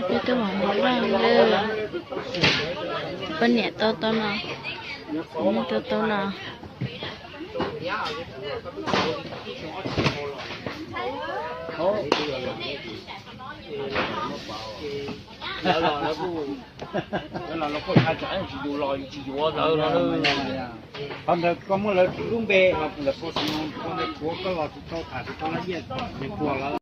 Peb tuaj mov mov loj li, poj niam tau tau no, txiv neej tau tau no. Lawv los lawv kuj, lawv los lawv kuj tsis yuav lawv no. Qhov ntawd koj muab lawv lub npe los lawv kuj tsis, koj npe tshuav koj los tsis tau tham tsis tau lawv yeej puas lawv.